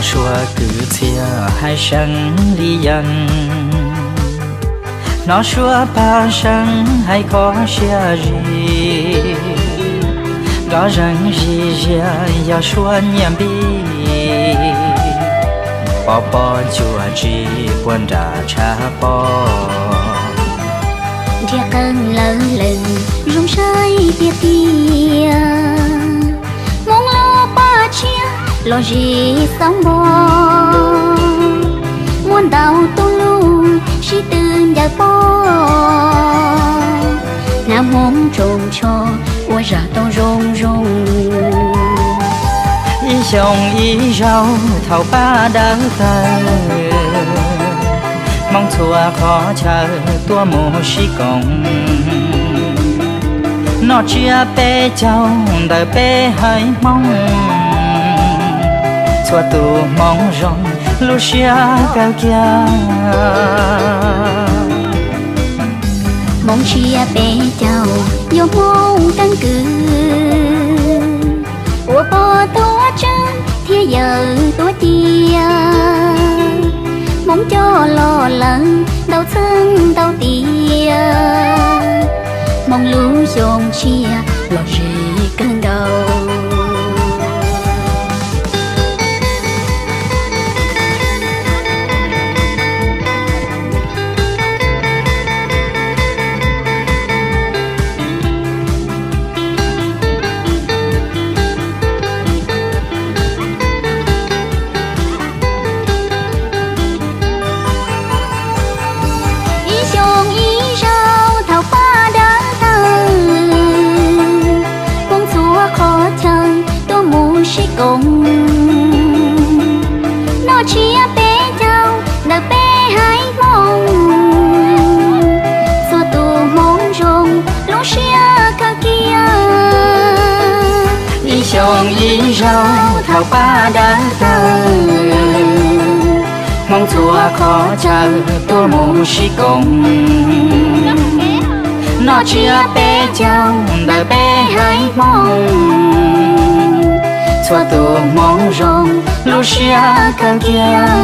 Suav kwv txhiaj hais seev li yees, hnov suav paj seev hais kho siab zim. Nrov zeeg zim ziam yog suav nyiaj npib, pov pob cuam tsis puag nram tshav pob. Nrhiav qee lawv lees zoo saib tiag tiag, Hmoob lub paj tshiab los zis xav npo, muaj ntau tus lus sib tw ncaws pob, hnav Hmoob tsoos tsho ua zaj tau zoo zoo. Ib xyoo ib zaug thaum paj dawb tawg, Hmoob txhua qhov chaw tuaj mus sib koom, noj tsiab peb caug ntawm peb haiv Hmoob, txhua tus Hmoob zoo lub siab kawg kiag. Hmoob tsiab peb caug yog Hmoob keeb kwv, ua pog tuav tswv thiab yawm tuav ci, Hmoob coj los lawm ntau txheej ntau tiam, Hmoob lub xyoo tsiab los zis kawg nkaus. Ib xyoo ib zaug thaum paj dawb tawg, Hmoob txhua qhov chaw tuaj mus sib koom, noj tsiab peb caug ntawm peb haiv Hmoob, txhua tus Hmoob zoo lub siab kawg kiag. Ib xyoo ib zaug thaum paj dawb tawg, Hmoob txhua qhov chaw tuaj mus sib koom, noj tsiab peb caug ntawm peb haiv Hmoob, txhua tus Hmoob zoo lub siab kawg kiag.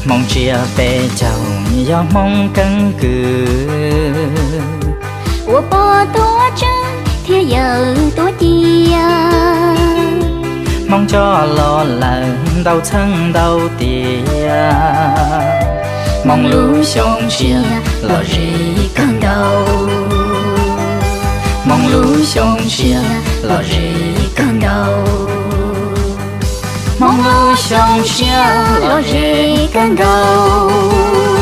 Hmoob tsiab peb caug yog Hmoob keeb kwv, ua pog tuav tswv thiab yawm tuav ci, Hmoob coj los lawm ntau txheej ntau tiam, Hmoob lub xyoo tsiab los zis kawg nkaus, Hmoob lub xyoo tsiab los zis kawg nkaus, Hmoob lub xyoo tsiab los zis kawg nkaus.